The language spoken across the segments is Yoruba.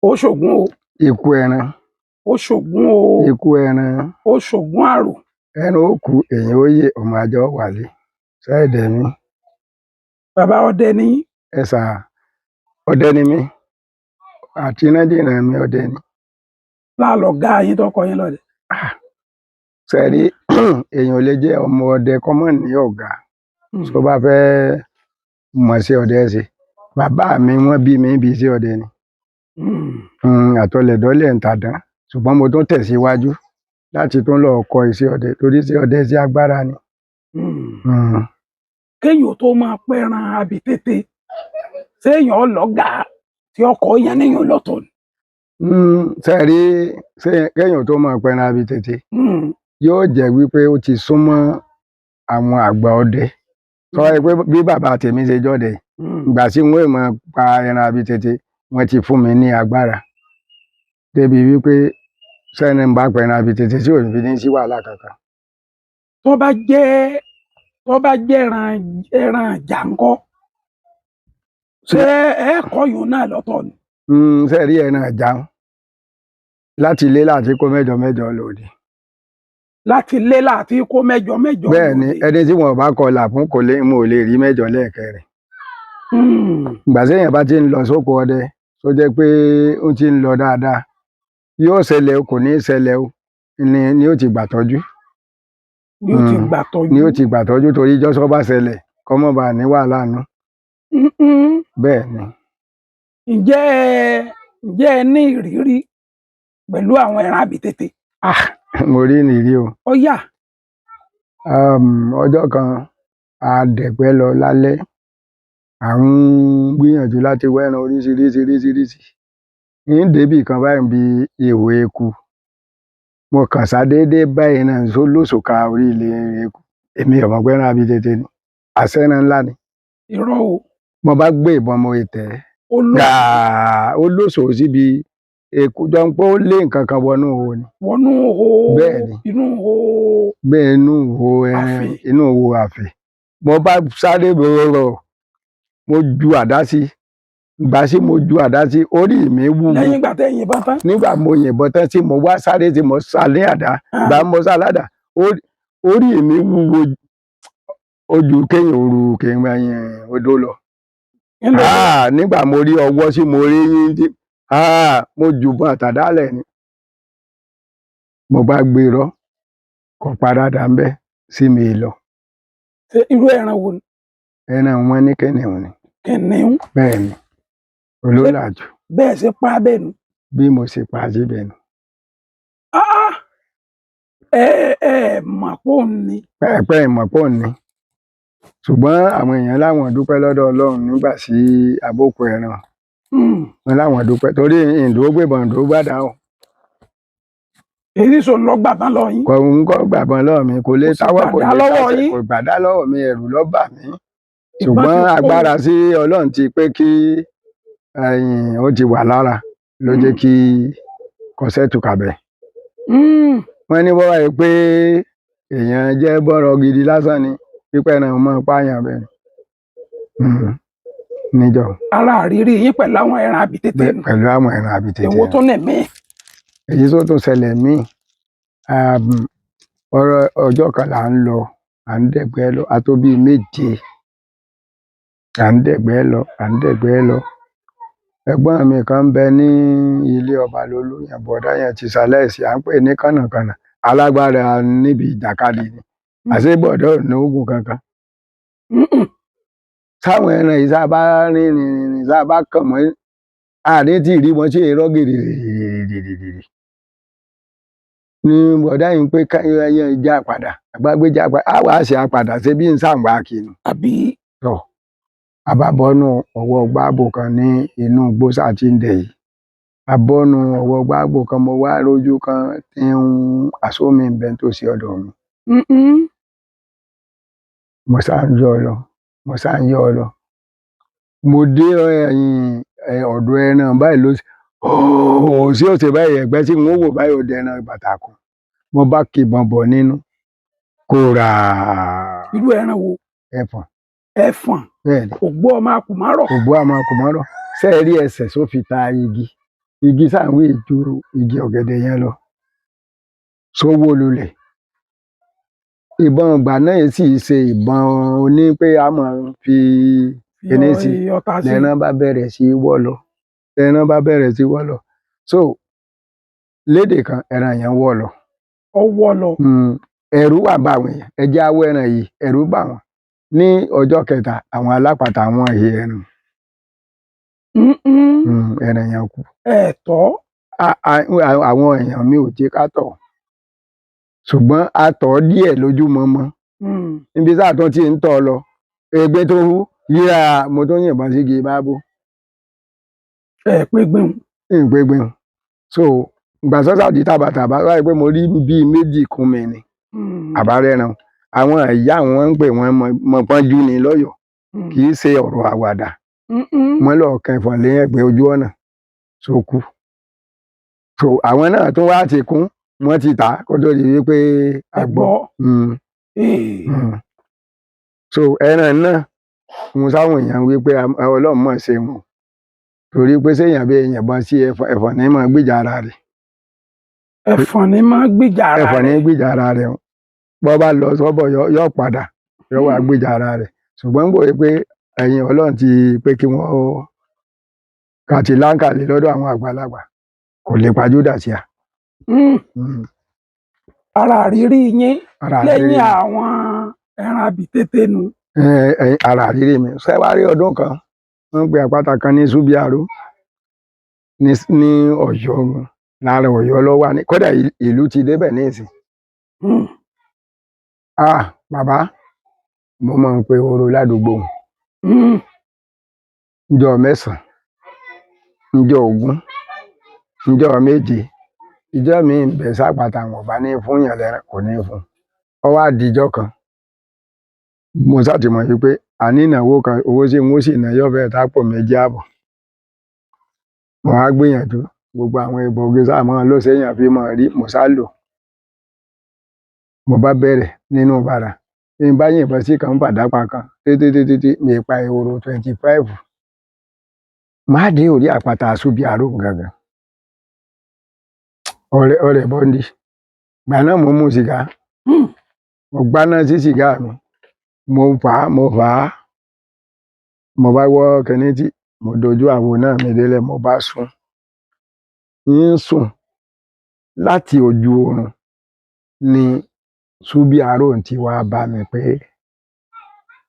Ó ṣògùn o. Ikú ẹran. Ó ṣògùn o. Ikú ẹran. Ó ṣògùn àrò. Ẹran ó kú, èèyàn ó yè, ọmọ àjọ wálé ṣẹ́ẹ̀dẹ̀ mi. Bàbá, ọdẹ ní? Ẹ̀sà, ọdẹ ni mí, àti iná mi, ọdẹ ni. Láàlọ́gá yín tọkọ yín lọ́dẹ. Sẹ́rí, èèyàn ò lè jẹ́ ọmọ ọdẹ kọ́mọ̀ ní ọ̀gá tó bá fẹ́ mọ̀ sí ọdẹ ṣe. Bàbá mi, wọ́n bí mi bí sí ọdẹ ni. Àtọlẹ̀dọ́lẹ̀ ń tàdán, ṣùgbọ́n mo tún tẹ̀síwájú láti tún lọ kọ́ iṣẹ́ ọdẹ, torí iṣẹ́ ọdẹ sí agbára ni. Kéèyàn tó máa pẹran àbítètè, séèyàn ọlọ́gàá tí ọkọ̀ yẹn níyàn lọ́tọ̀ ni? Sẹ́rí, kéèyàn tó máa pẹran abitètè, yóò jẹ́ wípé ó ti súnmọ́ àwọn àgbà ọdẹ. Sọ wáyé pé bí bàbá tèmi ṣe jọ́dẹ, ìgbà tí wọ́n máa pa ẹran abitètè, wọ́n ti fún mi ní agbára débi wípé sẹ́ni ń bá pẹran abitètè tí ò fi ní sí wàhálà kankan. Tó bá jẹ́ ẹran ìjà ńkọ́, ṣé ẹ kọ́ yòó náà lọ́tọ̀ ni? Sẹ́rí, ẹran ìjà láti ilé láti kó mẹ́jọ mẹ́jọ lòdì. Láti lé láti kó mẹ́jọ mẹ́jọ Bẹ́ẹ̀ ni. Lòdì. Ẹni tí wọn bá kọlà fún kò lè mo lè rí mẹ́jọ lẹ́ẹ̀kẹrin. Ìgbà téèyàn bá ti ń lọ sóko ọdẹ, tó jẹ́ pé ó ti ń lọ dáadáa, yóò ṣẹlẹ̀ o, kò ní í ṣẹlẹ̀ o, ni ó ti gbà tọ́jú. Ni ó ti gbà tọ́jú. Ni ó ti gbà tọ́jú, torí jọ́sọ́ bá ṣẹlẹ̀, kọ́mọ́ bá ní wàhálà nù. Bẹ́ẹ̀ ni. Ǹjẹ́ ẹ ní ìrírí pẹ̀lú àwọn ẹran àbítètè? Ah, mo rí nìrí o. Ó yá. Ọjọ́ kan, a dẹ̀gbẹ́ lọ lálẹ́, à ń gbìyànjú láti wẹ́ran oríṣiríṣiríṣiríṣi ní débì kan báyìí, bí ihò eku. Mo kàn ṣàdédé báyìí náà lóṣùká orí ilẹ̀ eku. Èmi ò mọ̀ pé ẹran abitètè ni, àṣẹran ńlá ni. Irọ́ o. Mo bá gbé ìbọn, mo tẹ̀ ẹ́. Ó lọ. Gàá, ó lóṣòó síbi eku jọ ń pé ó lé nǹkan kan wọnú ihò ni. Wọnú ihò? Bẹ́ẹ̀ ni. Inú ihò? Bẹ́ẹ̀, inú ihò ẹran. Àfè. Inú ihò àfè. Mo bá sáré rọrọ, mo ju àdá sí. Ìgbà tí mo ju àdá sí, orí mi wúwo. Lẹ́yìn ìgbà tẹ́ yìnbọn tán? Nígbà mo yìnbọn tán, tí mo wá sáré, tí mo sá ní àdá, ìgbà mo sá ládàá, orí mi wúwo ojú kéèyàn òru kéèyàn odó lọ. Ńlọ. Ah, nígbà mo rí ọwọ́ tí mo rí yín tí, ah, mo jùbọn àtàdálẹ̀ ni. Mo bá gbérọ́ kò paradà ń bẹ́ sí mi lọ. Ṣé irú ẹran wo ni? Ẹran wọn ní kìnìún ni. Kìnìún? Bẹ́ẹ̀ ni, olólàjù. Bẹ́ẹ̀ ṣe pa bẹ́ẹ̀ nu? Bí mo ṣe pa síbẹ̀ nù. Ah, ẹ ẹ mọ̀ pé òun ni? Pẹ́ẹ̀pẹ́ ìmọ̀ pọ̀ ni, ṣùgbọ́n àwọn èèyàn láwọn dúpẹ́ lọ́dọ̀ Ọlọ́run nígbà sí abókù ẹran. Wọn láwọn dúpẹ́ torí ìdúró gbébọn, ìdúró gbàdá o. Èyí sọ lọ gbàgbọ́n lọ yín? Kò ń kọ́ gbàbọn lọ́wọ́ mi, kò lè Kò sì táwọ́, kò gbàdá lè lọ́wọ́ tásẹ̀ yín? Kò gbàdá lọ́wọ́ mi, ẹ̀rù ló bà mí. Ìbọn ti Ṣùgbọ́n kó. Agbára sí Ọlọ́run ti pé kí ẹ̀yìn ó ti wà lára ló jẹ́ kí kọsẹ́tù kàbẹ̀. Wọ́n ní bọ́ báyìí pé èèyàn jẹ́ bọ́rọ̀ gidi lásán ni pípẹ́ náà mọ́ pààyàn bẹ́ẹ̀ ni. Níjọ́. Ara àrírí yín pẹ̀lú àwọn ẹran àbítètè nù? Pẹ̀lú àwọn ẹran àbítètè. Èwo tó nẹ̀ mí? Èyí tó tún ṣẹlẹ̀ míì, ọ̀rọ̀ ọjọ́ kan là ń lọ, à ń dẹ̀gbẹ́ lọ, a tó bíi 7, à ń dẹ̀gbẹ́ lọ, à ń dẹ̀gbẹ́ lọ. Ẹ̀gbọ́n mi kan ń bẹ ní ilé ọba lolú yẹn, bọ̀dá yẹn ti ṣaláìsí, à ń pè ní kànnàkànnà, alágbára níbi ìjàkadì ni. Àṣé bọ̀dá ò ní oògùn kankan. Táwọn ẹran yìí sábà rìn rìn rìn rìn, sábà kàn mọ́ àní tí ì rí wọn sí irọ́ gìrìrìrìrìrì ní bọ̀dá yìí ń pé káyọ̀ já padà, àgbàgbé já padà, á wàá ṣe àpàdà ṣe bí n sáǹwá kiri. Àbí? Tọ̀, àbábọ́nú ọwọ́ gbáàbò kan ní inú gbósà tí ń dẹ̀ yìí, àbọ́nú ọwọ́ gbáàbò kan, mo wá rójú kan tí ń àsómi ń bẹ tó sí ọ̀dọ̀ mi. Mo sá ń yọ lọ, mo sá ń yọ lọ, mo dé ẹ̀yìn ọ̀dọ̀ ẹran báyìí ló ooo sí òsè báyìí, ẹ̀gbẹ́ tí n ó wò báyìí, ó dẹran bàtà kan, mo bá kìbọn bọ̀ nínú kò rà. Irú ẹran wo? Ẹfọ̀n. Ẹfọ̀n? Bẹ́ẹ̀ ni. Ògbó ọmọ akùmárọ̀. Ògbó àmọ́ kò mọ́rọ̀, ṣé ẹ rí ẹsẹ̀ só fi ta igi. Igi sáà ń ju igi ọ̀gẹ̀dẹ̀ yẹn lọ, sówó lulẹ̀. Ìbọn ìgbà náà sì ṣe ìbọn oní pé a máa fi kíní sí. Ọta sí. Lẹ́ran bá bẹ̀rẹ̀ sí í wọ́ lọ, lẹ́ran bá bẹ̀rẹ̀ sí í wọ́ lọ. So lédè kan, ẹran yẹn wọ́ lọ. Ọwọ́ lọ. Ẹ̀rù wà bá àwọn èèyàn, ẹ jẹ́ á wọ́ ẹran yìí, ẹ̀rù bà wọ́n. Ní ọjọ́ kẹta, àwọn alápàtà wọn he ẹran. Ẹran yẹn kú. Ẹ̀tọ́. Àwọn èèyàn mi ò jẹ́ ká tọ̀, ṣùgbọ́n a tọ̀ díẹ̀ lójúmọmọ. Níbi tá a tún ti ń tọ̀ lọ, ẹgbẹ́ tó hú yíra, mo tún yìnbọn sígi báábó. Ẹ pé gbìn. Ń pé gbìn. So ìgbà sọ́sà di tàbàtàbà wáyé pé mo rí bíi méjì kún mi ni. Àbárẹ́ran àwọn ìyá wọn ń pè wọ́n mọ̀pọ́njú ni lọ́yọ̀ọ́, kì í ṣe ọ̀rọ̀ àwàdà. Wọ́n lọ kẹfọ̀n lé ẹ̀gbẹ́ ojú ọ̀nà sókú. So àwọn náà tún wá ti kún, wọ́n ti tà á kó tó di wípé a gbọ́. So ẹran náà mo sáwọn èèyàn wípé Ọlọ́run mọ̀ ṣe wọn, torí pé séèyàn bí èèyàn bá sí ẹ̀fọn, ẹ̀fọn ní máa gbìjà ara rẹ̀. Ẹ̀fọn ní máa gbìjà ara rẹ̀. Ẹ̀fọn ní gbìjà ara rẹ̀. Bọ́ bá lọ sọ́bọ̀ yọ padà, yọ wá gbìjà ara rẹ̀. Ṣùgbọ́n gbòye pé ẹ̀yin Ọlọ́run ti pé kí wọ́n kàtí láǹkàlẹ̀ lọ́dọ̀ àwọn àgbàlagbà, kò lè pajúdà sí a. Ara àrírí yín lẹ́yìn àwọn ẹran àbítété nu. Ara àrírí mi. Ṣé wàá rí ọdún kan, wọ́n ń pe àpáta kan ní Ṣúbíàró ní Ọ̀yọ́, lára Ọ̀yọ́ ló wà ní, kódà ìlú ti débẹ̀ ní ìsìn. Ah bàbá, mo máa ń pe ehoro ládùúgbò. Ǹjọ́ 9, ǹjọ́ 20, ǹjọ́ 7, ìjọ́ mi ń bẹ sápàtà wọn bá ní fún yàn lẹ́ran, kò ní fún. Ó wá dijọ́ kan, mo sá ti mọ̀ wípé àní ìnáwó kan, owó tí n ó sì ná yóò fẹ́ tápò 2.5. Mo wá gbìyànjú gbogbo àwọn egbòogi sáà mọ́ ló ṣèyàn fi mọ̀ rí, mo sá lò. Mo bá bẹ̀rẹ̀ nínú bàrà, bí n bá yìnbọn sí kan ń fàdápà kan, títí mi pa ehoro 25. Má dé orí àpáta Ṣúbíàró gangan. Ọ̀rẹ́ bọ́ndì. Ìgbà náà mo mú sìgá. Mo gbaná sí sìgá mi. Mo fà á, mo fà á. Mo bá wọ́ kẹ́ni tí mo dojú àwo náà mi délẹ̀, mo bá sùn. Ń sùn láti ojú oorun ni Ṣúbíàró ti wá bá mi pé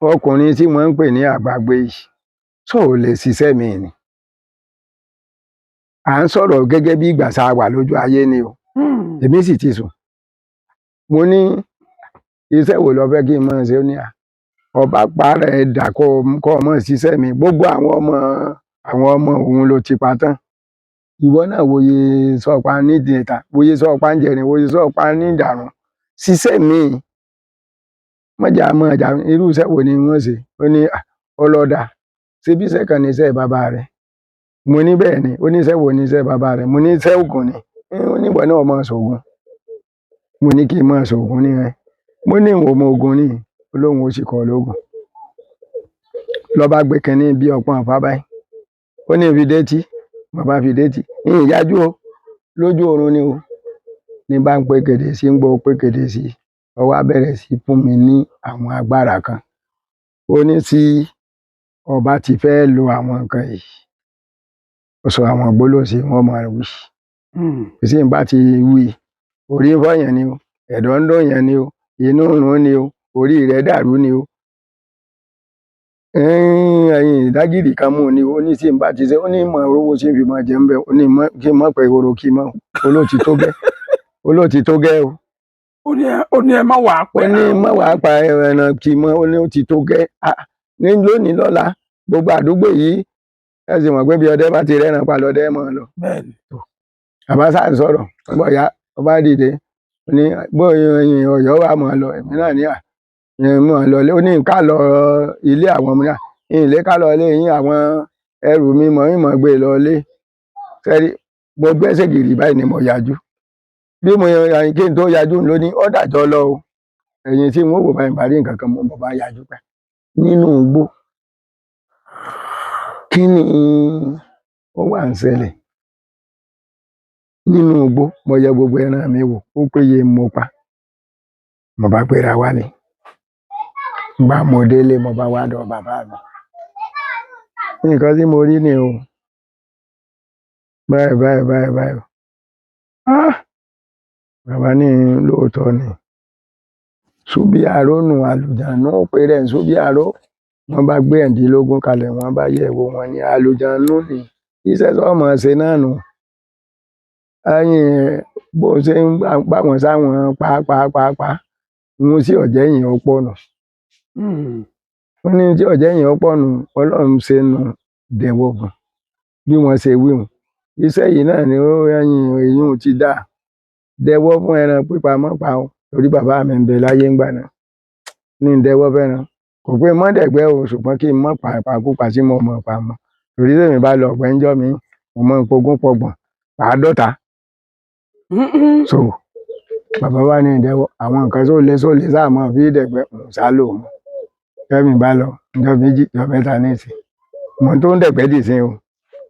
ọkùnrin tí wọ́n ń pè ní àgbàgbé yìí ṣó ò lè ṣiṣẹ́ mi ni. À ń sọ̀rọ̀ gẹ́gẹ́ bí ìgbà tá a wà lójú ayé ni o. Èmi sì ti sùn. Mo ní iṣẹ́ wo lo fẹ́ kí n máa ṣe? Ó ní à, ọba parẹ́ ẹ̀dà kó o máa ṣiṣẹ́ mi. Gbogbo àwọn ọmọ òun ló ti pa tán. Ìwọ náà wòye sọ́pa nídìíta, wòye sọ́pa ń jẹrin, wòye sọ́pa ní ìdàrún. Ṣiṣẹ́ mi. Mọ̀jà mọ̀ ọjà, irú iṣẹ́ wo ni wọ́n ṣe? Ó ní à, ọlọ́dà. Ṣé bí iṣẹ́ kan ni iṣẹ́ bàbá rẹ̀? Mo ní bẹ́ẹ̀ ni. Ó ní iṣẹ́ wo ni iṣẹ́ bàbá rẹ̀? Mo ní iṣẹ́ ògùn ni. Ó ní ìwọ náà máa ṣògùn. Mo ní kí n máa ṣògùn ní ẹ. Mo ní ìwọ ọmọ ogun ni. Olóhùn ó sì kọ́ lóògùn. Lọ bá gbé kínní bí ọpọ́n àfá báyìí. Ó ní fi détí. Bàbá fi détí. Ń yájú o. Lójú oorun ni o. Ní bá ń pé kéde sí, ń gbọ́ pé kéde sí. Ó wá bẹ̀rẹ̀ sí fún mi ní àwọn agbára kan. Ó ní tí ọba ti fẹ́ lo àwọn nǹkan yìí, ó sọ àwọn gbólóhùn sí wọn máa wí. Tí n bá ti wí, orí ń fọ́ yẹn ni o, ẹ̀dọ̀ ń dùn yẹn ni o, inú ń run ni o, orí rẹ̀ dàrú ni o. Ẹ̀yin ìdágìrì kan mú ni o, ó ní tí n bá ti ṣe, ó ní mọ̀ owó tí n fi máa jẹ ń bẹ, ó ní kí n mọ̀ pé ehoro kí n mọ̀, olóòtí tó gẹ́, olóòtí tó gẹ́ o. Ó ní ẹ má wàá pẹ́. Ó ní má wàá pa ẹran kí n mọ̀, ó ní ó ti tó gẹ́. Ní lónìí lọ́la, gbogbo àdúgbò yìí, ẹ sì mọ̀ pé bí ọdẹ bá ti rẹ́ran pa lọ́dẹ mọ̀ lọ. Bàbá sáà ń sọ̀rọ̀, bóyá ọba dìde, ó ní bóyá ẹ̀yin Ọ̀yọ́ wa mọ̀ lọ, èmi náà ní à, mọ̀ lọ, ó ní ká lọ ilé àwọn ọmọ náà, ilé ká lọ ilé yín àwọn ẹrù mi mọ̀ ń mọ̀ gbé lọ ilé. Sẹ́rí, mo gbẹ́sẹ̀ gìrì báyìí ni mo yájú. Bí mo yàn kí n tó yájú ló ní ó dàjọ́ lọ o. Ẹ̀yin tí wọ́n wò báyìí bá rí nǹkan kan mọ́, mo bá yájú pẹ́. Nínú igbó, kí ni ó wà ń ṣẹlẹ̀? Nínú igbó mo yẹ gbogbo ẹran mi wò, ó péye mo pa. Mo bá gbéra wálé. Gbà mo délé, mo bá wá dọ̀ bàbá mi. Nǹkan tí mo rí ni o. Báyìí báyìí báyìí báyìí. Ah! Bàbá ní lóòótọ́ ni. Ṣúbí àró nù, àlùjànnú pé rẹ̀ ń ṣúbí àró. Wọ́n bá gbé ẹ̀ǹdínlógún kalẹ̀, wọ́n bá yẹ̀ wò, wọ́n ní àlùjànnú ni. Iṣẹ́ tó mọ̀ ṣe náà nù. Ẹ̀yin bó ṣe ń bá wọn sáwọn pàápàá pàápàá. Ohun tí ọ̀jẹ̀ yìí ó pọ̀ nù. Wọ́n ní tí ọ̀jẹ̀ yìí ó pọ̀ nù, Ọlọ́run ṣe nù dẹ̀wọ̀ fún. Bí wọ́n ṣe wí hun. Iṣẹ́ yìí náà ni ó ẹ̀yìn èyí ti dá. Dẹwọ́ fún ẹran pípa mọ́ pa o. Torí bàbá mi ń bẹ láyé ńgbà náà. Ní ń dẹwọ́ fẹ́ràn. Kò pé mọ́ dẹ̀gbẹ́ o, ṣùgbọ́n kí n mọ́ pa ìpakúpa tí mo mọ̀ pa mọ́. Torí tí èmi bá lọ ọ̀gbẹ́ ńjọ́ mi, mo máa ń pogún pọgbọ̀n, àádọ́ta. So, bàbá wa ní ìdẹ́wọ́. Àwọn nǹkan tó le só le sáà mọ́ fi dẹ̀gbẹ́, n sá lò mọ́. Tẹ́mi bá lọ, ọjọ́ méjì, ọjọ́ mẹ́ta ní ìsìn. Mo tó ń dẹ̀gbẹ́ dì sí o.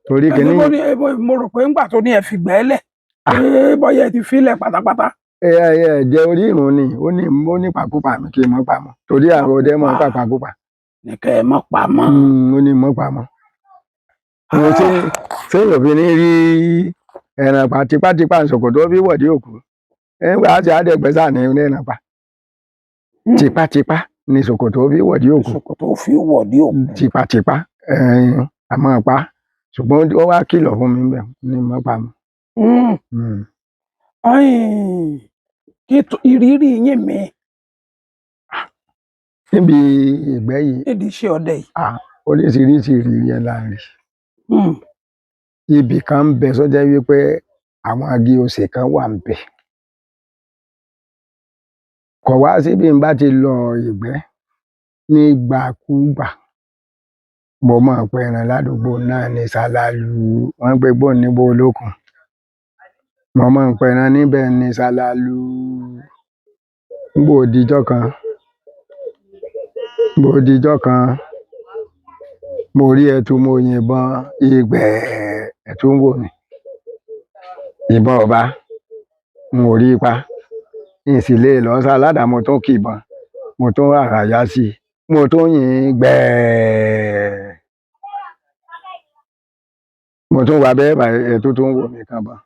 Torí Ẹni kíní mo ní mo rò pé ńgbà tó ní ẹ fi gbẹ́lẹ̀, pé bóyá ẹ ti filẹ̀ pátápátá. Ẹ ẹ jẹ orí ìrun ni, ó ní ìpakúpa mi kí n mọ́ pa mọ́. Torí àwọn ọdẹ mọ́ ń pa ìpakúpa. Ní kẹ́ ẹ mọ́ pa mọ́. Ó ní mọ́ pa mọ́. Mo ṣe ṣé òfin ní rí ẹran pa tipátipá ṣòkòtò bí wọ̀dí òkú. Nígbà tí àdẹ̀gbẹ́ sà ní ẹran pa. Tipátipá ni ṣòkòtò bí wọ̀dí òkú. Ṣòkòtò fi wọ̀dí òkú. Tipátipá ẹ̀yin àmọ́ pa. Ṣùgbọ́n ó wá kìlọ̀ fún mi bẹ́ẹ̀ ní mọ́ pa mọ́. Ẹ̀yin, kí ìrírí yín mi Níbi ìgbẹ́ yìí, nídìí iṣẹ́ ọdẹ yìí. Oríṣiríṣi ìrírí ẹ̀ là ń rí. Ibì kan ń bẹ sọ́jà wípé àwọn agi osè kan wà ń bẹ. Kò wá sí bí n bá ti lọ ìgbẹ́ nígbàkúgbà. Mo máa ń pe ẹran ládùúgbò náà ní Ṣàlàlú. Wọ́n ń pe gbóhùn níbo olókun. Mo máa ń pe ẹran níbẹ̀ ní Ṣàlàlú. Ngbò dijọ́ kan. Ngbò dijọ́ kan. Mo rí ẹtu, mo yìnbọn ìgbẹ́, ẹtu ń wò mí. Ìbọn ọba, n ò rí pa. N sì lè lọ sá aládàá, mo tún kì ìbọn. Mo tún ràrà yá sí i. Mo tún yìn gbẹ̀ẹ́. Mo tún wá bẹ́ẹ̀ bá ẹtu tó ń wò mí kan bọ̀.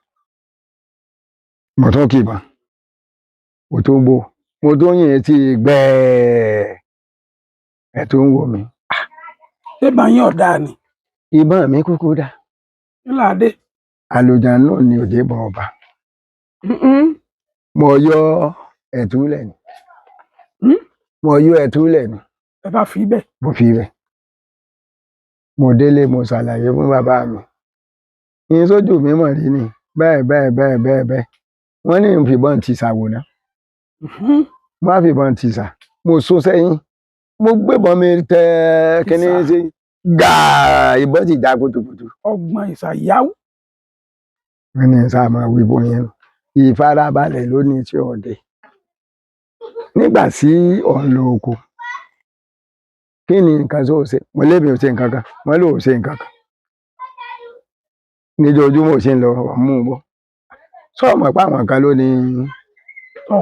Mo tún kì ìbọn. Mo tún bò. Mo tún yìn tí gbẹ̀ẹ́. Ẹtu ń wò mí. Ṣé ìbọn yín ọ̀dà ni? Ìbọn mi kúkú dà. Kí là dé? Àlùjànnú ni òde bọ̀ ọba. Mo yọ ẹ̀tú lẹ̀ ni. Mo yọ ẹ̀tú lẹ̀ ni. Ẹ bá fi bẹ́ẹ̀. Mo fi bẹ́ẹ̀. Mo délé, mo ṣàlàyé fún bàbá mi. Ní sójú mi mọ̀ rí ni. Bẹ́ẹ̀ bẹ́ẹ̀ bẹ́ẹ̀ bẹ́ẹ̀ bẹ́ẹ̀. Wọ́n ní n fìbọn tì sàwò náà. Mo á fìbọn tì sà. Mo sún sẹ́yìn. Mo gbébọn mi tẹ kíní sí. Gàá! Ìbọn sì já kutukutu. Ọgbọ̀n ìsàyáwó. Wọ́n ní sáà máa wí bó yẹn. Ìfarabalẹ̀ ló ní iṣẹ́ ọdẹ. Nígbà tí ò ń lọ oko, kí ni nǹkan tó ṣe? Mo lémi ò ṣe nǹkan kan. Wọ́n ló ò ṣe nǹkan kan. Níjojúmọ́ ò ṣe ń lọ, ò ń mú un bọ̀. Ṣé o mọ̀ pé àwọn kan ló ní,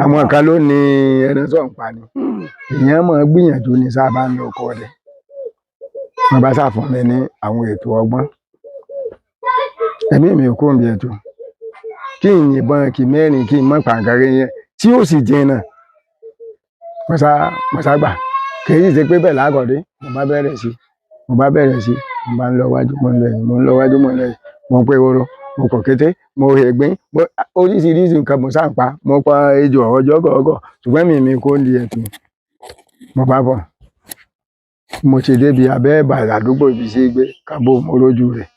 àwọn kan ló ní ẹran tó ń pa ni? Èèyàn máa ń gbìyànjú ní sáà bá ń lọ oko ọdẹ. Wọ́n bá sá fún mi ní àwọn ètò ọgbọ́n. Ẹ̀mí mi ò kúrò níbi ètò. Kí n yìnbọn kí mẹ́rin kí n mọ́ pa nǹkan yẹn tí ó sì jìnnà. Mo sá gbà. Kì í ṣe pé bẹ́ẹ̀ lákọ̀ọ́dé. Mo bá bẹ̀rẹ̀ sí, mo bá bẹ̀rẹ̀ sí, mo bá ń lọ wájú, mo ń lọ ẹ̀yìn, mo ń lọ wájú, mo ń lọ ẹ̀yìn. Mo ń pe ehoro, mo kọ̀ kété, mo hẹ̀gbín, mo oríṣiríṣi nǹkan mo sá ń pa. Mo pa ejò ọjọ́ gọ̀ọ́gọ̀, ṣùgbọ́n ẹ̀mí mi kò ní ẹ̀tù. Mo bá bọ̀. Mo ti dé ibi abẹ́ ẹ̀bà àdúgbò ibi tí gbé kábò mo rójú rẹ̀.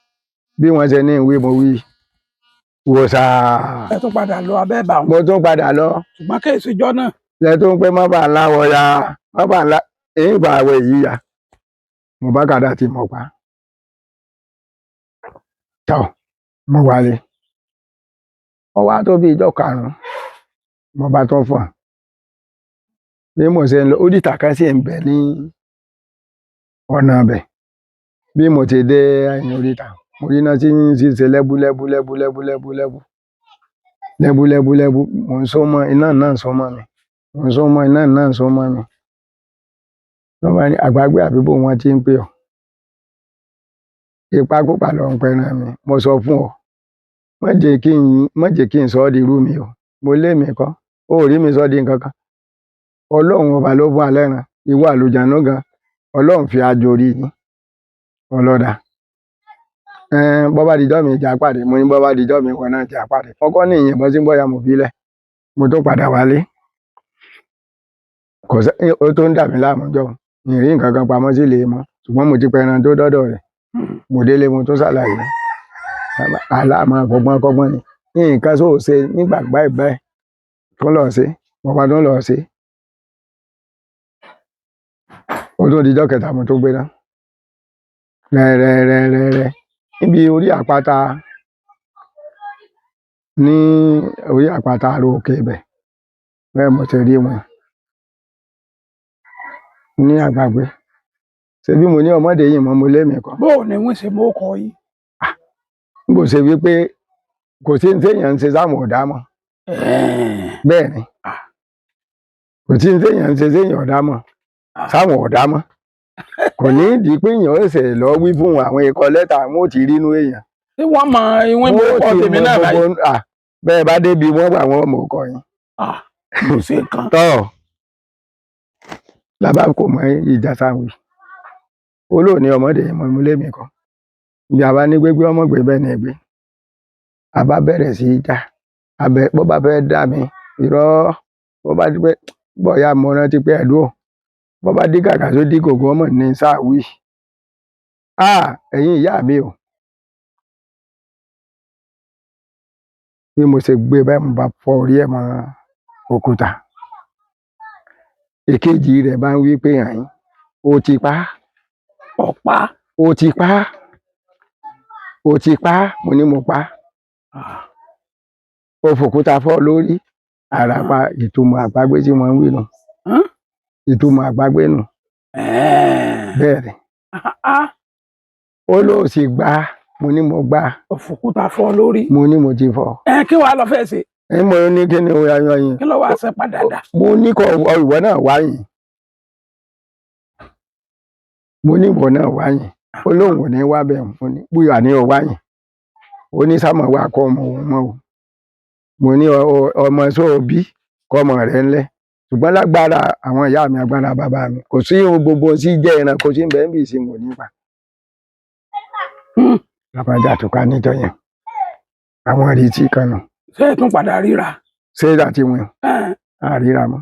Bí wọ́n ṣe ní ìwé mo wí. Wò sá. Ẹ tún padà lọ abẹ́ ẹ̀bà wọn. Mo tún padà lọ. Ṣùgbọ́n kí èsì jọ náà. Lẹ tó ń pẹ́ mọ́ bá ńlá wọ ya, mọ́ bá ńlá, èyí bá wọ èyí ya. Mo bá kàdá tí mo pa. Tọ́, mo wálé. Ó wá tó bí ìjọ karùn-ún. Mo bá tún fọ̀n. Bí mo ṣe ń lọ, oríta kan sì ń bẹ ní ọ̀nà ibẹ̀. Bí mo ti dé ẹ̀yìn oríta, mo rí iná tí ń ṣe lẹ́bú lẹ́bú lẹ́bú lẹ́bú lẹ́bú lẹ́bú. Lẹ́bú lẹ́bú lẹ́bú, mò ń sún mọ́ iná náà, ń sún mọ́ mi, mò ń sún mọ́ iná náà, ń sún mọ́ mi. Lọ́ba ní àgbàgbé àbíbò wọn ti ń pè ọ́, ìpakúpa lọ ń pẹran mi. Mo sọ fún ọ, má jẹ́ kí n, má jẹ́ kí n sọ ọ́ di irú mi o. Mo lé mi kọ́, ó rí mi sọ di nǹkan kan. Ọlọ́run ọba ló fún alẹ́ ran ìwọ àlùjáná gan, Ọlọ́run fi àjò rí yín ọlọ́dà. Bọ́bá dijọ́ mi jà pàdé. Mo ní bọ́bá dijọ́ mi wọn náà jà pàdé. Kọ́kọ́ ní ìyìnbọn sí bọ́yá mo fi lẹ̀, mo tó padà wálé. Kò sẹ́ ó tó ń dà mí láàmú jọ ìrìn nǹkan kan pamọ́ sí lè mọ́, ṣùgbọ́n mo ti pẹran tó dọ́dọ̀ rẹ̀. Mo délé, mo tó ṣàlàyé aláàmọ́ fọgbọ́n kọ́gbọ́n ni nǹkan sóò ṣe nígbà báyìí báyìí tó lọ ṣe, mo bá tó lọ ṣe. Ó tó dijọ́ kẹta mo tó gbéra rẹ́rẹ́rẹ́rẹ́rẹ́ níbi orí àpáta, ní orí àpáta àrò òkè ibẹ̀ bẹ́ẹ̀ mo ti rí wọn ní àgbàgbé. Ṣebí mo ní ọmọdé yìí mọ́, mo lé mi kọ́. Bó o ní wọ́n ṣe mú ọkọ yín? N kò ṣe wípé kò sí ní téèyàn ń ṣe sáwọn ọ̀dà mọ́. Bẹ́ẹ̀ ni, kò sí ní téèyàn ń ṣe séèyàn ọ̀dà mọ́, sáwọn ọ̀dà mọ́. Kò ní ìdí pé èèyàn ṣẹ̀ṣẹ̀ lọ wí fún àwọn ikọ̀ lẹ́tà, wọn ò ti rí inú èèyàn. Ṣé wọ́n mọ ìwọ̀n mú ọkọ tèmi náà báyìí? Bẹ́ẹ̀ bá débi wọ́n wà, wọ́n mọ̀ ọkọ yín. Kò sí nǹkan. Tọ́ làbá kò mọ ìjà sáwì olóòní ọmọdé yẹn mọ mo lé mi kọ́. Ìjà bá ní gbégbé ọmọ gbé bẹ́ẹ̀ ni gbé. A bá bẹ̀rẹ̀ sí í jà, abẹ bó bá fẹ́ dà mí irọ́, bó bá di pé bóyá mo rántí pé ẹ̀dùn ò bó bá dí kàkà tó dí gògó ọmọ ní sáwì. Ẹ̀yin ìyá mi o, bí mo ṣe gbé báyìí mo bá fọ́ orí ẹ̀ mọ́ òkúta. Èkejì rẹ̀ bá ń wí pé àyín ó ti pa, ọ̀pá ó ti pa, ó ti pa. Mo ní mo pa, ó fòkúta fọ́ lórí àràpà. Ìtumọ̀ àpagbé tí wọ́n ń wí nù, ìtumọ̀ àpagbé nù. Bẹ́ẹ̀ ni ó lóò sì gbà. Mo ní mo gbà. Ó fòkúta fọ́ lórí. Mo ní mo ti fọ́. Kí wàá lọ fẹ́ ṣe? Ẹ mo ní kí ni ayọ̀ yín. Kí ló wàá ṣe padà dà? Mo ní kọ ìwọ náà wáyìn, mo ní ìwọ náà wáyìn. Ó lóun ò ní wá bẹ́ẹ̀. Mo ní bóyá ní ọ wáyìn. Ó ní sámọ̀ wá kọ́ ọmọ òun mọ́ o. Mo ní ọmọ sóòbí kọ́ ọmọ rẹ̀ ńlẹ̀, ṣùgbọ́n lágbára àwọn ìyá mi, agbára bàbá mi, kò sí ohun gbogbo sí jẹ́ ẹranko tí ń bẹ ń bì sí mo nípa. Làbájá tó ká níjọ yẹn, àwọn ìrètí kan nù. Ṣé ẹ tún padà ríra? Ṣé láti wọn àríra mọ́.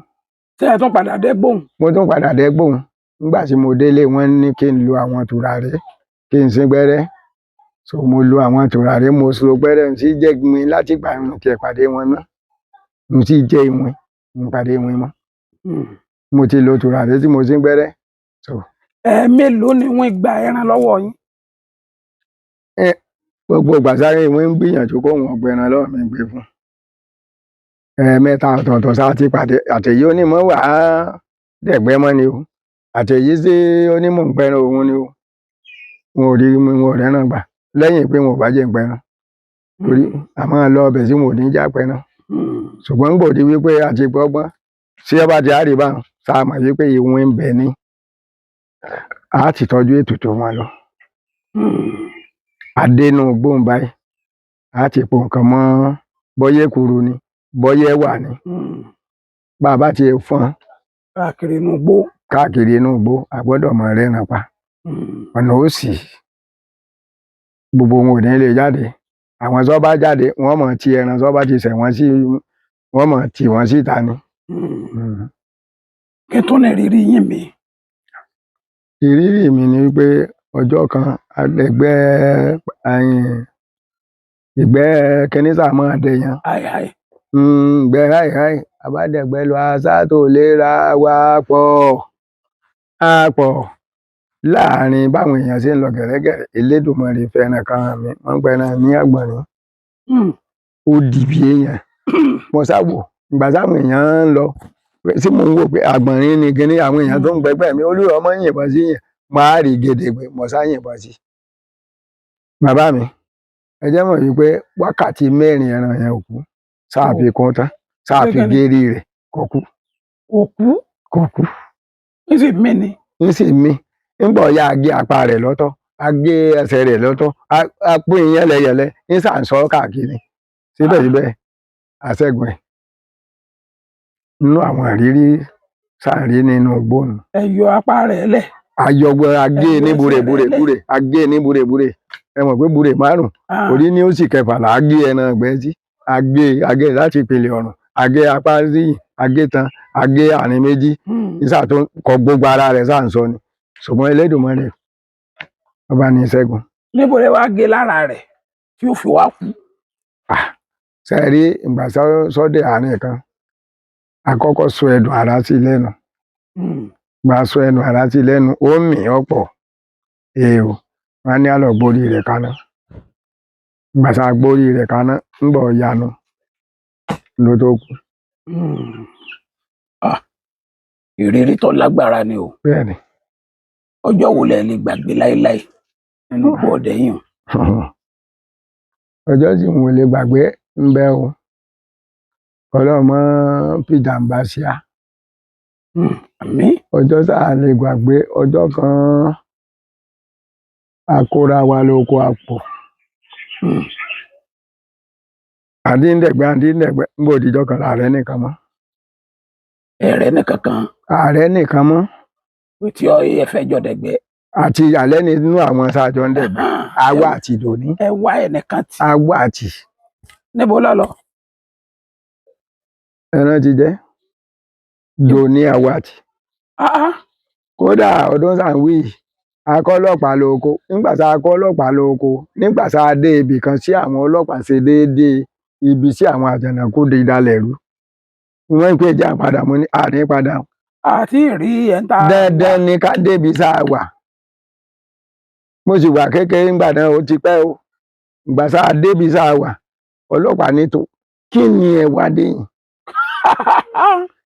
Ṣé ẹ tún padà dẹ́gbòhùn? Mo tún padà dẹ́gbòhùn. Nígbà tí mo délé, wọ́n ní kí n lo àwọn tùràrí, kí n sín gbẹ́rẹ́. So mo lo àwọn tùràrí, mo so gbẹ́rẹ́, n sì jẹ́ mi láti gbà ń tiẹ̀ pàdé wọn mọ́. N sì jẹ́ ìwọ̀n n pàdé wọn mọ́. Mo ti lo tùràrí tí mo sín gbẹ́rẹ́. So Ẹ mélòó ni wọ́n gba ẹran lọ́wọ́ yín? Gbogbo ìgbà sáré wọn ń gbìyànjú kó wọn gbẹran lọ́wọ́ mi gbé fún. Ẹ̀ẹ̀mẹ́ta ọ̀tọ̀ọ̀tọ̀ sá ti pàdé. Àtẹ̀yí onímọ̀ wà á dẹ̀gbẹ́ mọ́ ni o, àtẹ̀yí sí onímọ̀ ń pẹran òun ni o. Wọn ò rí mi, wọn ò rẹ́ràn gbà lẹ́yìn pé wọn ò bá jẹ́ ń pẹran, torí a máa lọ ọbẹ̀ tí wọn ò ní já pẹran. Ṣùgbọ́n gbòdì wípé àti gbọ́gbọ́n sí ọba ti àríbá sáà mọ̀ wípé ìwọ̀n ń bẹ ní a ti tọ́jú ètùtù wọn lọ. Adénú gbóhùn báyìí, a ti po nǹkan mọ́, bọ́yẹ̀ kuru ni, bọ́yẹ̀ wà ní, bàbá ti fọ́n káàkiri inú igbó. Káàkiri inú igbó, a gbọ́dọ̀ mọ rẹ́ran pa. Ọ̀nà ó sì gbogbo wọn ò ní lè jáde. Àwọn tó bá jáde, wọ́n mọ̀ ti ẹran tó bá ti ṣẹ̀ wọ́n sí, wọ́n mọ̀ tì wọ́n síta ni. Kí tún ní ìrírí yín mi? Ìrírí mi ni wípé ọjọ́ kan ẹgbẹ́ ìgbẹ́ kẹ́nísà máa dẹ̀yàn. Àìhàì. Ìgbẹ́ ráìráì àbádẹ́gbẹ́ lọ asá tó lè ra wa pọ̀ á pọ̀ láàrin báwọn èèyàn ṣe ń lọ gẹ̀rẹ́gẹ̀rẹ́. Elédùmarè fẹ́ràn kan mi, wọ́n ń pẹran ní àgbọ̀nrín. Ó dì bí èèyàn. Mo sá wò ìgbà táwọn èèyàn ń lọ tí mò ń wò pé àgbọ̀nrín ni kíní. Àwọn èèyàn tó ń gbẹgbẹ́ mi, olúwa ọmọ yìnbọn sí yẹn, máa rí gedegbe, mo sá yìnbọn sí. Bàbá mi, ẹ jẹ́ mọ̀ wípé wákàtí 4 ẹran yẹn ò kú. Sáà fi kún tán, sáà fi Ṣé kí ni? gérí rẹ̀, kò kú. Kò kú. Kò kú. Ń sì mí ni. Ń sì mí. Ńgbọ̀ ya, a gé apá rẹ̀ lọ́tọ̀, a gé ẹsẹ̀ rẹ̀ lọ́tọ̀, a pín in yẹ́lẹyẹ̀lẹ, ń sà ń sọ káàkiri. Síbẹ̀síbẹ̀ àṣẹ́gun ẹ̀. Nínú àwọn ìrírí sáà rí nínú igbó nù. Ẹ yọ apá rẹ̀ lẹ̀. Ayọ̀gbọ́n a gé Ẹ ní yọ ẹsẹ̀ búrè rẹ̀ búrè lẹ̀. Búrè a gé ní búrè búrè. Ẹ mọ̀ pé búrè 5 orí ní ó sì kẹfà là á gé ẹran ìgbẹ́ sí. A gé láti ìpìlẹ̀ ọ̀run, a gé apá sí, a gé tan, a gé àárín méjì. Nísà tó kọ gbogbo ara rẹ̀ sáà ń sọ ni, ṣùgbọ́n Elédùmarè ọba ní ìṣẹ́gun. Níbo lẹ wá gé lára rẹ̀ tí ó fi wá kú? Ṣe rí ìgbà sọ́dẹ̀ àárín kan, àkọ́kọ́ sọ ẹ̀dùn ara sí lẹ́nu. Gbà sọ ẹnu ara sí lẹ́nu, ó mì ọ̀pọ̀ èèwò, wọn ní àlọ́ gbórí rẹ̀ kaná. Ìgbà tá a gbórí rẹ̀ kaná, ńgbọ̀ yanu ló tó kú. Ah, ìrírí tó lágbára ni o. Bẹ́ẹ̀ ni. Ọjọ́ wo lẹ lè gbàgbé láéláé nínú igbó ọdẹ yìí? Ọjọ́ tí n ò lè gbàgbé ń bẹ o. Ọlọ́run mọ́ fìjàmbá ṣe á. Àmín. Ọjọ́ tá a lè gbàgbé, ọjọ́ kan a kóra wa lóko àpò. Àdíndẹ̀gbẹ́ àdíndẹ̀gbẹ́ ń bò díjọ́ kan láàrẹ nìkan mọ́. Ẹ̀rẹ́ nìkankan. Ààrẹ nìkan mọ́. Pé tí ọ ẹ fẹ́ jọ dẹ̀gbẹ́. Àti alẹ́ nínú àwọn sáàjọ ń dẹ̀gbẹ́. Àwa àti ìdòní. Ẹ wá ẹnìkan tì. Àwa àti. Níbo lọ lọ? Ẹran ti jẹ́. Dòní àwa àti. Kódà ọdún sàǹwì yìí, a kọ́ ọlọ́pàá lóko. Nígbà tá a kọ́ ọlọ́pàá lóko, nígbà tá a dé ibì kan sí àwọn ọlọ́pàá ṣe déédéé ibi tí àwọn àjànàkú di dalẹ̀ rú. Wọ́n ń pè jẹ́ àpadà, mo ní àní padà. Àti rí ẹ̀ ń ta. Dandan ni ká débi tá a wà. Mo sì wà kékeré ńgbà náà, ó ti pẹ́ o. Ìgbà tá a débi tá a wà, ọlọ́pàá ní tó, kí ni ẹ wá dé yìí?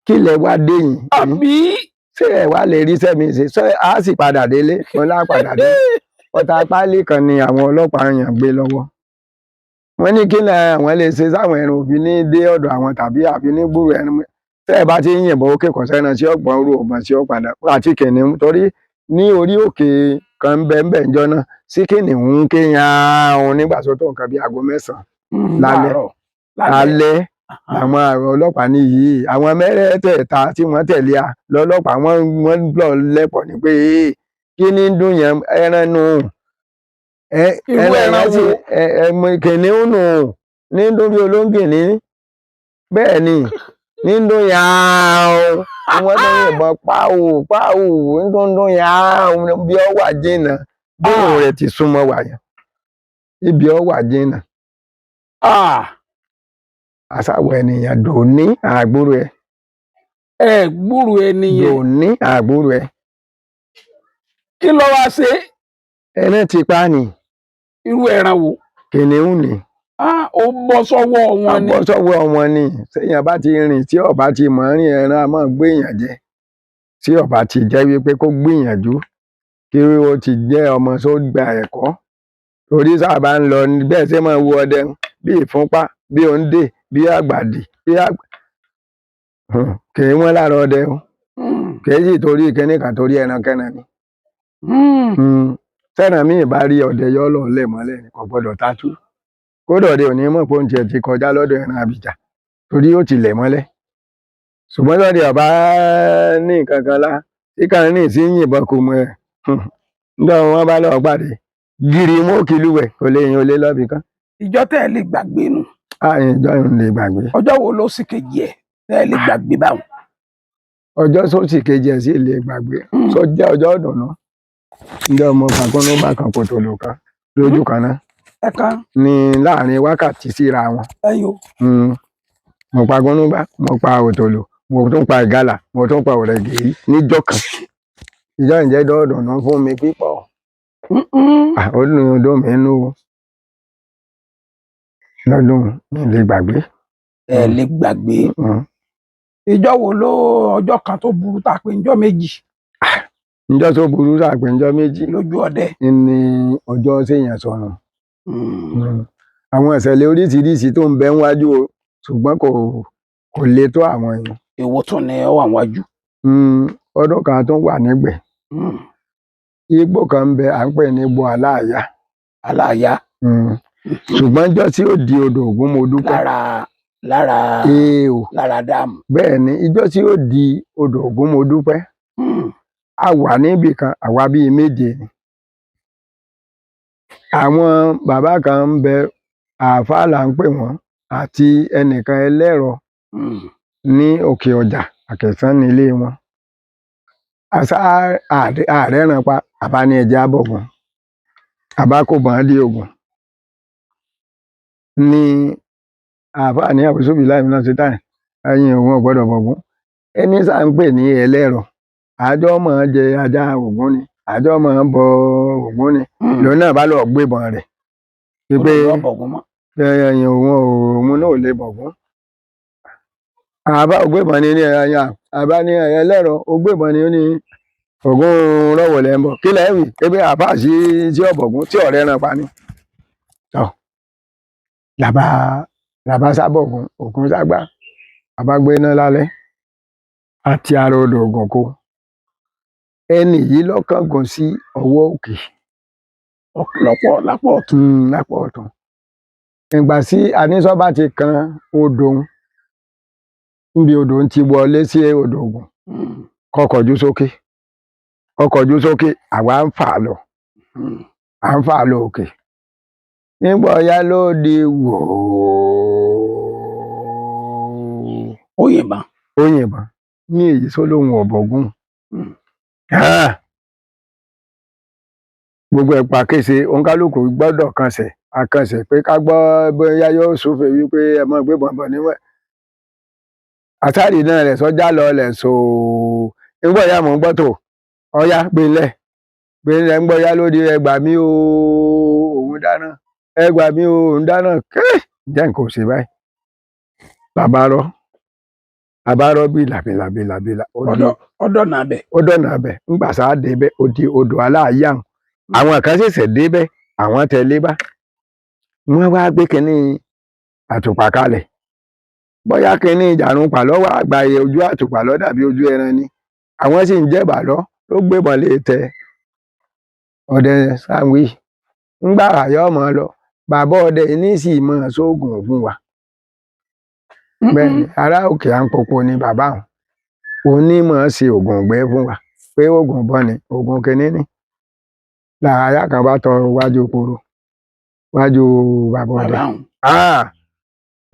Kí lẹ wá dé yìí? Àbí? Ṣé ẹ wá lè rí sẹ́mi ṣe? Ṣé a sì padà délé? Mo lá padà délé. Ọta páálí kan ni àwọn ọlọ́pàá yàn gbé lọ́wọ́. Wọ́n ní kí ni àwọn lè ṣe sáwọn ẹran òfin ní dé ọ̀dọ̀ àwọn tàbí àfi ní gbúrò ẹran. Tẹ́ ẹ bá ti ń yìnbọn ókè kò sẹ́ran tí ọ̀gbọ́n rú ọ̀gbọ́n tí ó padà àti kìnìún, torí ní orí òkè kan ń bẹ ń bẹ ńjọ́ náà sí kìnìún ń ké yan nígbà tó tó nǹkan bí aago 9 lálẹ́. Lálẹ́ àwọn ọlọ́pàá ní yìí, àwọn mẹ́rẹ̀ẹ̀tẹ̀ẹ̀ta tí wọ́n tẹ̀lé a lọ́lọ́pàá, wọ́n lọ lẹ́pọ̀ ní pé kí ni ń dún yẹn, ẹran nù. Irú ẹran wo? Kìnìún nù ní ń dún bí olóńgìní, bẹ́ẹ̀ ni ní ń dún yàrá wọ́n tó yìnbọn páwò páwò ń dún dún yàrá bí ọ wà jìnnà, bóun rẹ̀ ti súnmọ́ wà yẹn, ibi ọ wà jìnnà. Àṣàwọ̀ ènìyàn dòní àgbúrò ẹ. Ẹ gbúrò ẹni yẹn. Dòní àgbúrò ẹ. Kí ló wá ṣe? Ẹran ti pa ni. Irú ẹran wo? Kìnìún ni. Ó bọ́ sọ́wọ́ wọn ni. Ó bọ́ sọ́wọ́ wọn ni. Séèyàn bá ti rìn tí ọba ti mọ̀ rìn, ẹran a máa gbéyàn jẹ. Tí ọba ti jẹ́ wípé kó gbìyànjú kí ó ti jẹ́ ọmọ tó gba ẹ̀kọ́. Torí sáà bá ń lọ bẹ́ẹ̀ ṣe máa wo ọdẹ bí ìfúnpá, bí òǹdè, bí àgbàdì, bí àgbà. Kì í wọ́n lára ọdẹ o. Kì í sì torí kíní kan, torí ẹran kẹ́ran ni. Tẹ́ran míì bá rí ọdẹ yọ́ lọ lẹ̀ mọ́lẹ̀, kò gbọ́dọ̀ tatú. Kódà ọdẹ ò ní mọ̀ pé oúnjẹ ti kọjá lọ́dọ̀ ẹran àbìjà torí ó ti lẹ̀ mọ́lẹ̀. Ṣùgbọ́n lọ́dẹ ọba ní nǹkan kan lá, tí kan ní sí yìnbọn kò mọ̀ ẹ́. Nígbà wọn bá lọ pàdé, gírí wọn ò kìlú wẹ̀, kò lè yan olé lọ́bì kan. Ìjọ tẹ́ ẹ lè gbàgbé nù. Ìjọ yìí lè gbàgbé. Ọjọ́ wo ló sì kejì ẹ̀ tẹ́ ẹ lè gbàgbé báwọn? Ọjọ́ sósì kejì ẹ̀ sì lè gbàgbé. Sọ jẹ́ ọjọ́ ìdùnnú. Ǹjẹ́ ọmọ kàkúnú bá kan kòtò lò kan lójú kan náà. Ẹ̀kan. Ní láàrin wákàtí síra wọn. Ẹyọ. Mo pa gúnúbá, mo pa òtòlò, mo tún pa ìgalà, mo tún pa ọ̀rẹ̀gẹ̀rí níjọ́ kan. Ìjọ ìjẹ́ dọ́ọ̀dùnnú fún mi pípọ̀. Ó dùn ọdún mi nú o. Lọ́dún mi lè gbàgbé. Ẹ lè gbàgbé. Ìjọ wo ló ọjọ́ kan tó burú tá a pè ńjọ́ méjì? Ǹjọ́ tó burú tá a pè ńjọ́ méjì. Lójú ọdẹ. Ní ọjọ́ séèyàn sọnù. Àwọn ìṣẹ̀lẹ̀ oríṣiríṣi tó ń bẹ níwájú o, Ṣùgbọ́n kò le tó àwọn yẹn. Èwo tún ni ó wà níwájú? Ọdún kan tó wà nígbẹ̀. Igbó kan ń bẹ à ń pè ní igbó Aláàyá. Aláàyá. Ṣùgbọ́n ijọ́ tí ó di odò Ògún mo dúpẹ́. Lára Ee o. Lára dáàmù. Bẹ́ẹ̀ ni, ijọ́ tí ó di odò Ògún mo dúpẹ́. A wà níbì kan, àwa bíi méje ni. Àwọn bàbá kan ń bẹ, àáfàá là ń pè wọ́n, àti ẹnìkan ẹlẹ́rọ ní òkè ọjà Àkẹ̀sán nílé wọn. Àṣà ààrẹ ràn pa, àbá ní ẹja bọ̀gùn. Àbá kò bọ́n dé Ògùn. Ní àáfàá ní àwùsùbí láì náà ṣe táyà, ẹyin òun ò gbọ́dọ̀ bọ̀gún. Ẹni sá ń pè ní ẹlẹ́rọ. Àjọ máa jẹ ajá Ògún ni, àjọ máa bọ Ògún ni. Lòun náà bá lọ gbébọn rẹ̀. Wípé ẹyin òun òun náà ò lè bọ̀gún. Àbá ògbébọn ni ní ẹ̀yà, àbá ní ẹlẹ́rọ, ògbébọn ni ó ní Ògún rọ̀wọ̀ lẹ́ ń bọ̀. Kí lẹ́ wí? Ebi àbá sí sí ọ̀bọ̀gún tí ọ̀rẹ́ ràn pa ni. Tọ́ làbá làbá sábọ̀gún, Ògún ságbá, àbá gbé iná lálẹ́ àti ara odò Ògùn kó. Ẹni yìí lọ́kàngùn sí ọwọ́ òkè. Lọ́pọ̀ lápọ̀ ọ̀tún. Lápò ọ̀tún. Ìgbà tí Anísọ́ bá ti kan odò ń, níbi odò ń ti wọlé sí odò Ògùn, kọkọ̀jú sókè. Kọkọ̀jú sókè, àwa ń fà lọ. À ń fà lọ òkè. Nígbà ọ̀yá ló di wòó. Ó yìnbọn. Ó yìnbọn. Ní èyí tó lóhun ọ̀bọ̀gún. Gbogbo ẹ̀ pa kése, òǹkálùkù gbọ́dọ̀ kansẹ̀, àkansẹ̀ pé ká gbọ́ bóyá yóò súfèé wípé ẹ mọ́ gbébọn bọ̀ níwẹ̀. Àtàrí náà rẹ̀ sọ́jà lọlẹ̀ sòó. Nígbà ọ̀yá mò ń gbọ́ tò, ọ̀yá gbélẹ̀. Gbélẹ̀ ń gbọ́ yá lóde ẹ gbà mí o, òun dáná. Ẹ gbà mí o, òun dáná. Ké! Ǹjẹ́ nǹkan ò ṣe báyìí? Bàbá rọ́. Bàbá rọ́ bìlà bìlà bìlà bìlà. Ọ̀dọ̀ náà bẹ̀. Ó dọ̀nà abẹ̀. Ńgbà sáà débẹ̀, ó di odò Aláàyá. Àwọn kan ṣẹ̀ṣẹ̀ débẹ̀, àwọn tẹ̀lé bá. Wọ́n wá gbé kínní àtùpà kalẹ̀. Bóyá kínní ìjàrún pàlọ́ wà gba ojú àtùpà lọ dàbí ojú ẹran ni. Àwọn sì ń jẹ̀bà lọ ló gbébọn lé tẹ ọdẹ sáwí. Ńgbà àyọ̀ mọ́ lọ, bàbá ọdẹ ní sì máa sóògùn fún wa. Bẹ́ẹ̀ ni, ará òkè Àǹpòpò ni bàbá òun. Òun ní máa ṣe ògùn ìgbẹ́ fún wa. Pé ògùn bọ́ ni, ògùn kínní ni. Làyà kan bá tọ wájú poro, wájú bàbá ọdẹ.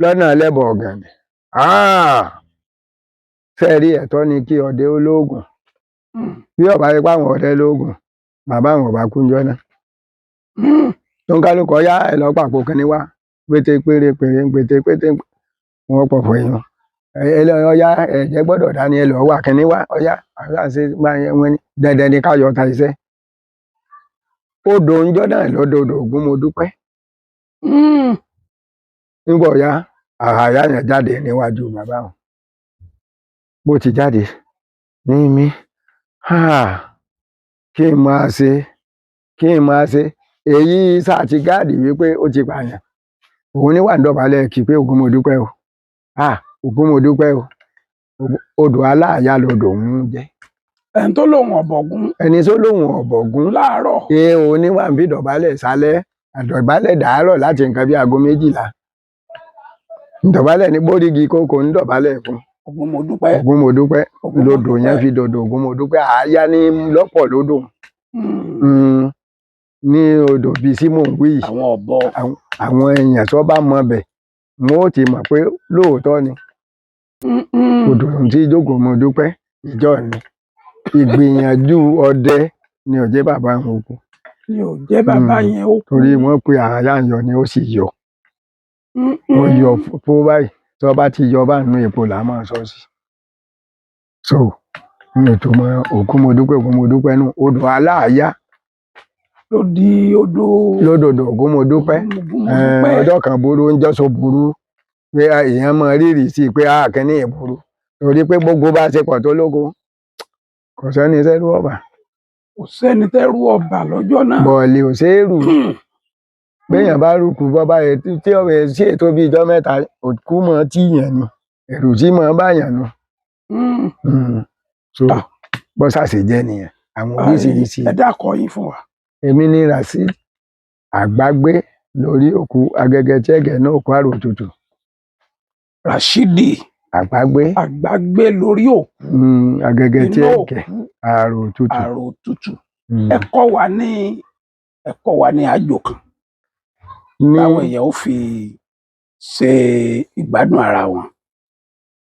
Lọ́nà ẹlẹ́bọ̀ ọ̀gànì. Ṣé rí ẹ̀tọ́ ni kí ọdẹ olóògùn. Bí ọba ipá àwọn ọdẹ lóògùn, bàbá àwọn ọba kú ńjọ́ náà. Tó ń kálukọ yá ẹ lọ pàpò kínní wá. Pété péré péré pété pété wọ́n pọ̀ fún èèyàn. Ẹ lọ ọyá ẹ̀jẹ̀ gbọ́dọ̀ dání ẹ lọ wá kínní wá ọyá àṣàṣe máa yẹ wọ́n ní dandan ni ká yọ ọta iṣẹ́. Odò ńjọ́ náà lọ́dọọdọ Ògún mo dúpẹ́. Nígbà ọ̀yá àhàyà yẹn jáde níwájú bàbá wọn. Bó ti jáde ní mi, kí n máa ṣe, kí n máa ṣe. Èyí sáà ti gáàdì wípé ó ti pààyàn. Òun ní wà ń dọ̀bálẹ̀ kí pé Ògún mo dúpẹ́ o. Ògún mo dúpẹ́ o. Odò Aláàyá lodò ń jẹ́. Ẹni tó lóhun ọ̀bọ̀gún. Ẹni tó lóhun ọ̀bọ̀gún. Láàárọ̀. Ee, òun ní wà ń fi dọ̀bálẹ̀ sálẹ̀. Àdọ̀bálẹ̀ dàárọ̀ láti nǹkan bí aago 12. Ǹdọ̀bálẹ̀ ní bórígi kókó ń dọ̀bálẹ̀ fún. Ògún mo dúpẹ́. Ògún mo dúpẹ́. Lodò yẹn fi dòdò Ògún mo dúpẹ́. Àáyá ní lọ́pọ̀ lódò. Ní odò bíi sí mò ń wí yìí. Àwọn ọ̀bọ. Àwọn èèyàn tó bá mọ bẹ̀, wọ́n ó ti mọ̀ pé lóòótọ́ ni. Odò tí jókòó mo dúpẹ́, ìjọ ni. Ìgbìyànjú ọdẹ ni ò jẹ́ bàbá wọn kú. Ni ò jẹ́ bàbá yẹn ó kú. Torí wọ́n pe àyà ń yọ ni ó sì yọ. Ó yọ fún báyìí, tó bá ti yọ bá nínú epo là máa sọ sí. So, ní ìtumọ̀ Ògún mo dúpẹ́, Ògún mo dúpẹ́ nù, odò Aláàyá. Ló di odò. Lódòdó Ògún mo dúpẹ́. Ọjọ́ kan burú ń jọ́sọ burú. Pé èèyàn máa rírì sí i pé a kìíní ìburú. Torí pé gbogbo bá ṣe pọ̀ tó lógo. Kò sẹ́ni tẹ́rù ọba. Kò sẹ́ni tẹ́rù ọba lọ́jọ́ náà. Bọ̀ọ̀lì ò ṣe é rù. Béèyàn bá rúkú bọ́ báyẹn tí ọ̀rẹ́ sí ètò bíi ijọ́ mẹ́ta, òkú mọ́ tí yàn ni, ẹ̀rù tí mọ́ báyàn nu. So Ah. bọ́ sàṣe jẹ́ nìyẹn, àwọn oríṣiríṣi. Ẹ dákọ yín fún wa. Èmi ní Rasheed Àgbágbé lórí òkú Agẹgẹ tí ẹ̀gẹ́ náà kó àrò òtútù. Rashidi Àgbágbé. Àgbágbé lórí òkú. Agẹgẹ tí inú ẹ̀gẹ́ òkú àrò òtútù. Àrò òtútù. Ẹ kọ́ wa ní àjò kan Ní táwọn èèyàn ó fi ṣe ìgbádùn ara wọn.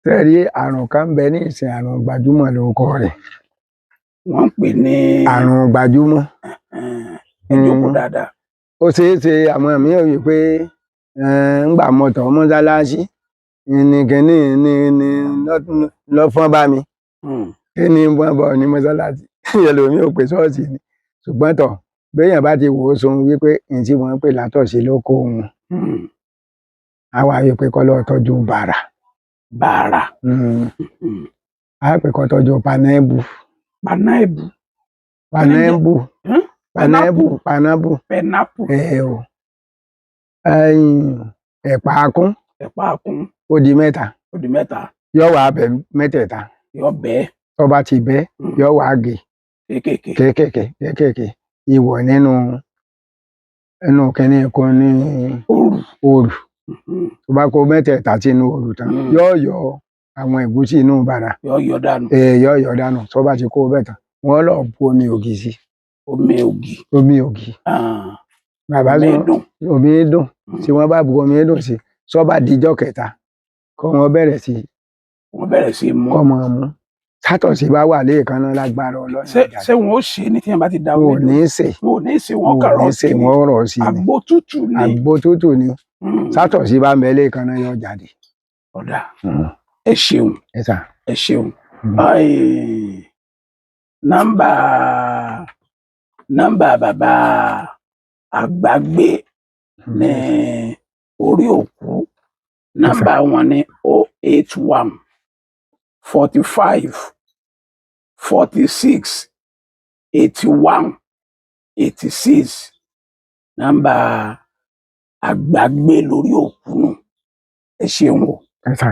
Tẹ́rí, àrùn kan ń bẹ ní ìsìn, àrùn gbajúmọ̀ lórúkọ rẹ̀. Wọ́n ń pè ní Àrùn gbajúmọ̀. Ẹ jókòó dáadáa. Ó ṣeé ṣe àwọn míì ò rí pé ńgbà mọ́tò mọ́sálásí ní kínní ní lọ́fọ́n bá mi. Kí ni wọ́n bọ̀ ní mọ́sálásí? Ẹlòmíì ò pè ṣọ́ọ̀ṣì ni, ṣùgbọ́n tọ̀ béèyàn bá ti wò ó sun wípé ní tí wọ́n ń pè látọ̀sí ló kó òun, á wá wí pé kó lọ tọ́jú bàrà. Bàrà. Á pè kó tọ́jú panẹ́bù. Panáìbù. Panẹ́bù. Hmm? Panẹ́bù, panábù. Pẹnápù. Ẹ o, ẹ̀pà akún. Ẹ̀pà akún. Ó di mẹ́ta. Ó di mẹ́ta. Yóò wá bẹ mẹ́tẹ̀ẹ̀ta. Yọ bẹ́ẹ̀. Tó bá ti bẹ́, yóò wá gé kéékèèké. Kéékèèké kéékèèké, ìwọ̀ nínú inú kínní kan ní òrù. Òrù. Tó bá kó mẹ́tẹ̀ẹ̀ta sínú òrù tán, yóò yọ àwọn ẹ̀gúsí inú bàrà. Yọ yọ dànù. Ẹ yóò yọ dànù. Tó bá ti kó bẹ́ẹ̀ tán, wọ́n lọ bu omi ògì sí. Omi ògì. Omi ògì. Bàbá omi sọ dùn. Omi dùn. Tí wọ́n bá bu omi dùn sí, tó bá dijọ́ kẹta, kó wọ́n bẹ̀rẹ̀ sí Wọ́n bẹ̀rẹ̀ sí í mú. Kọ́ mọ́ mú. Sátọ̀sí bá wà léèkánná, lágbára Ọlọ́run, Ṣé jáde. ṣé wọn ó ṣe ní tí wọn bá ti da Wọn ò omi ní í sè. Wọn ò ní í ṣe, wọn Wọn kàn ò ní rọ í sè sí ni. Wọ́n rọ̀ sí ni. Àgbo tútù ni. Àgbo tútù ni. Sátọ̀sí bá ń bẹ léèkánná, yóò jáde. Ọ̀dà, ẹ ṣeun. Ẹ sà. Ẹ ṣeun. Ai, nọ́mbà bàbá Àgbàgbé ní orí òkú, nọ́mbà wọn ní 081 45 46 81 86. Nọ́mbà Àgbàgbé lórí òkú nù. Ẹ ṣeun o. Ẹ sà.